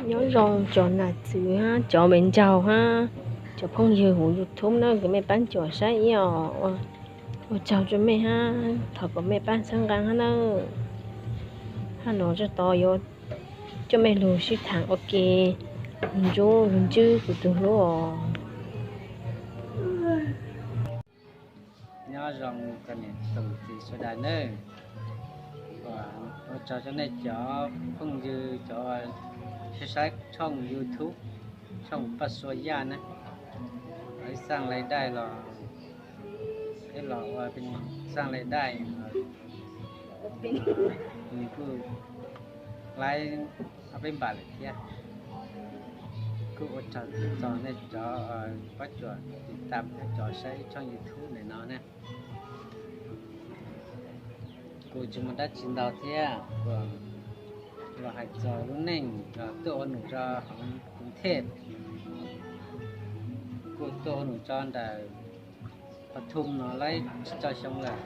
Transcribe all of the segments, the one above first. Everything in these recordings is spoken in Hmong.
Nyob zoo cov nam txwv hab cov me ncaug hab cov phooj ywg huv YouTube na, kom mej pab ncaws saib ib os. Ua tsaug rua mej hab thov kom mej pab txhawb nqaa hab nawb. Hab nuav tso tod yuav coj mej lug sib thaam ua ke lug ntsub lug ntswb kuv tug hlub os. Nyob zoo cov niam txiv sawv daws nawb. Ua tsaug rua nej cov phooj ywg cov saib saib tshooj YouTube, tshooj Paj Sua Yaj na. Ib xaaj lais daij los, ib los ua xaaj lais daij, nws kuj laib ob peb npam lawm thiab. Kuj ua tsaug txog nej cov pab cuam tiv tam thiab cov saib tshooj YouTube ntawm no na. Kuv tsis muaj dab tsi ntau thiab, kuv los hais txog lub neej tuaj ua num rau hauv Kuv Thej. Kuj tuaj ua num rau ntawm Pha Thum no laib tsib caug xyoo lawm.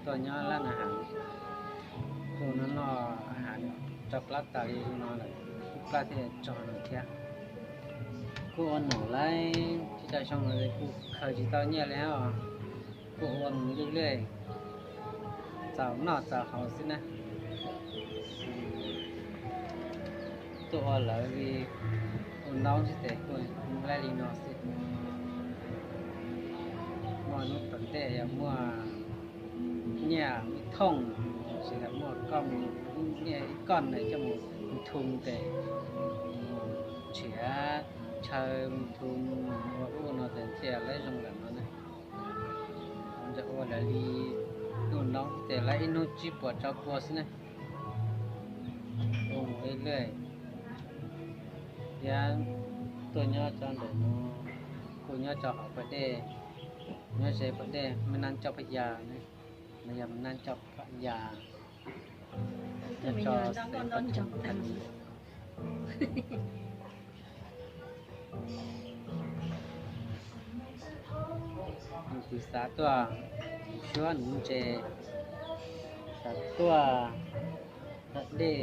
Tuaj nyob lab na has, tuaj noj noj has rau plab tas li no lawm, ib plab thiaj tso no thiab. Kuj ua num laib tsib caug xyoo lawm kuj khaws tsis tau nyiaj li os. Kuj ua mus lwj lwj, txaus noj txaus haus xwb na. Tuaj ua lawv li ua noob xwb tes kuj laib li no xwb. Muaj hnub tom ntej yog muaj nyiaj ib thooj, tsis yog muaj koj nyiaj ib koj na coj mus thu tes, nrhiav chaw thu ua ub no tes thiaj laib zoo lawm no na. Ua lawv li ua noob tes laib ib hnub tsib puas rau pua xwb na. Ua mus ib lwj thiab tuaj nyob rau ntawm no, kuj nyob rau hauv pas dej, nyob ze pas dej Maj Nab Coj Pha Yas, no yog Maj Nab Coj Pha Yas, nyob rau xeev Paj Tseem Thaij. Nws kuj xav tuaj suab nuv ntses, xav tuaj dej,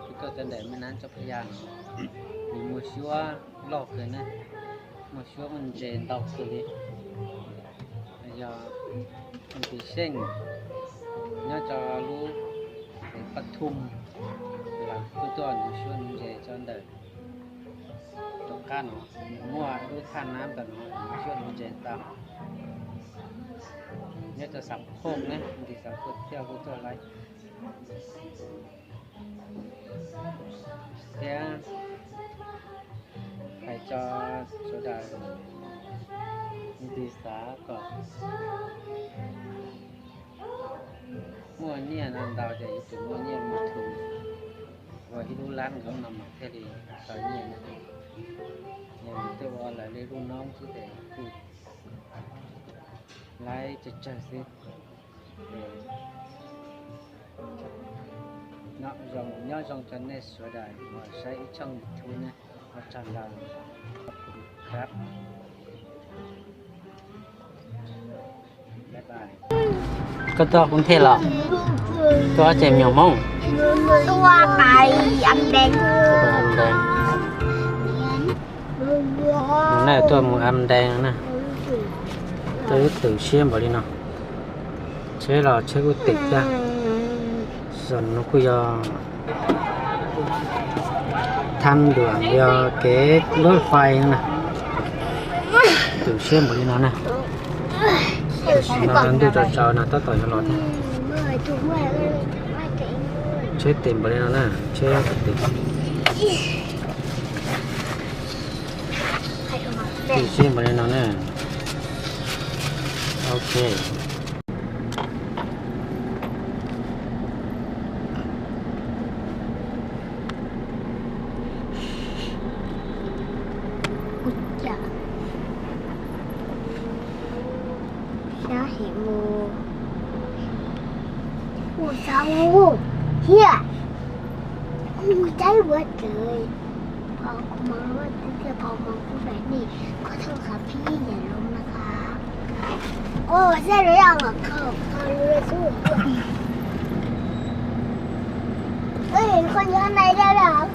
kuj tuaj rau ntawm Maj Nab Coj Pha Yas no, nws muaj suab loj kawg na, muaj suab muaj ntses ntau kawg li. Yog tus xeeb nyob rau lub xeev Paj Thum los kuj tuaj nuv suab nuv ntses rau ntawm rov qab no, muaj lub thaj nab ntawm no nuv suab nuv ntses tau. Nyob rau Xav Phooj ne, ntim Xav Phooj thiaj kuj tuaj laib. Thiab hais rau sawv daws, ntim xav kom muaj nyiaj no ntau ces yuav tsum muaj nyiaj mus thu ua ib lub lab nkauv no mas thiaj li tau nyiaj na. Yog nws tuaj ua lawv li lub noob xwb ces kuj laib tsawg tsawg xwb. Nyob zoo rau nej sawv daws uas saib ib tshooj YouTube ne, ua tsaug ntau. Koj tuaj Kub Nthe los? Tuaj tsev nyuag Hmoob? Tuaj pais Am Dees. Tuaj mus Am Dees no na. Twb twm siab npaum li no. Tsheb los tsheb kuj twm thiab. Zaum no kuj yog thab ntuam yog kev lub fais no na. Twm siab npaum li no na. Tam sim no ntuj tsaus tsaus no tab tom yuav los thiab. Tsheb twm npaum li no na, tsheb twm. Twm siab npaum li no na. Ok. Sab heev mus. Ua sab ub thiab. Ua caib ua tsev. Pom kuv mom, kuv thiaj pom mom kuv daim nej, koj thooj qhov phib yam loo na qhov. Ua sab lawm yog los kho kho lawm xwb. Ej, koj nyob nai dab lawm.